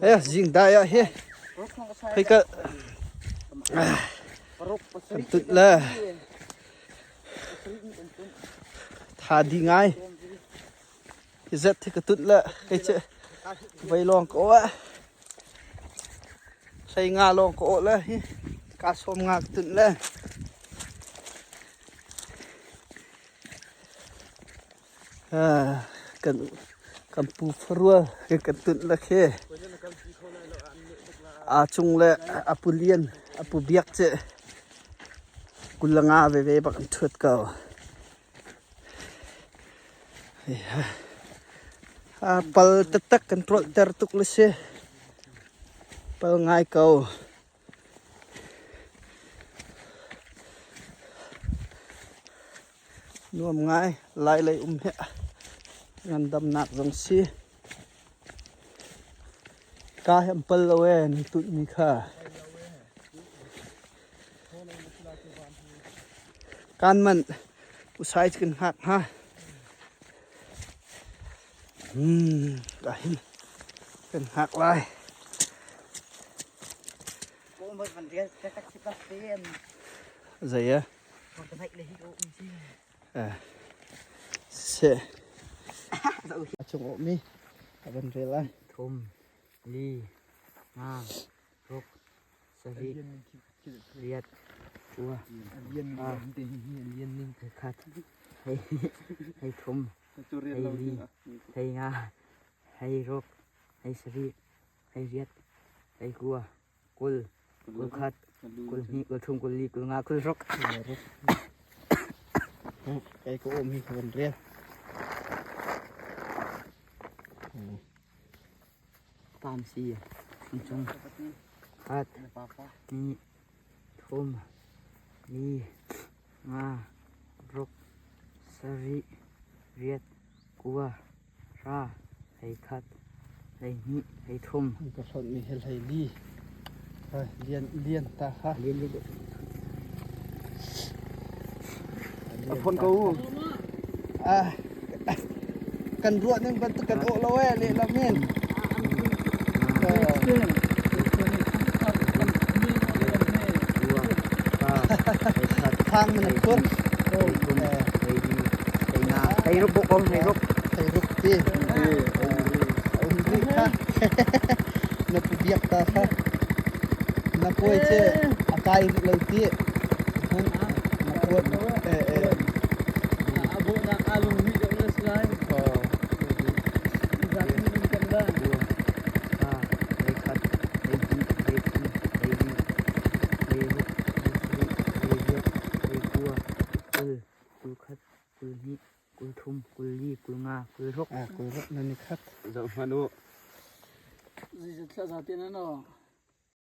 Eh zing dai ah hi phei ka kan tut le tha di ngai hi zet hi ka tut le kei che vei lawng ka aw hlei nga lawng ka aw le hi ka sawm nga ka tut le Kan kan pu farual he kan tunh le khi aa cung le a pu Lian a pu Biak cu 25 veve bak an ṭhuat ko. Pal taktak kan ṭawlhter tuk le si. Pal ngai ko. Nuam ngai lai lei um hi ngandamnak zong si. Ka hi an pal lo ee nan tunh mi kha. Kan man usai kan hngak hnga. Ka hin kan hngak lai. Zei a? Seh. A chung awmi a van rel ai. Thum, li, nga, ruk, sarih, riat, kua, khat, hei, hei thum, hei li, hei nga, hei ruk, hei sarih, hei riat, hei kua, 20, 21, 22, 23, 24, 25, 26. Kei ka um hi ka van rel. Pam si chung khat ni thum li nga ruk sarih riat kua hra 21 12 13. Ka hlonh mi hi 14. Lian lian ta kha. Lian lian. A phon ko. Ah kan ruah ning bantuk kan awh lo eh lehlam hin. Thang man phur. Hei ruk bok om hei ruk. Hei ruk ti. Um ri kha. Na pu biak ta kha. Na puai che a kai rih lo ti. Na puai eh eh. Abonak alung ri deuh na si lai. 21, 22, 23, 24, 25, 26. Ah, 26 na ni khat. Zoh hmanh u. Zeizat thla za te na no.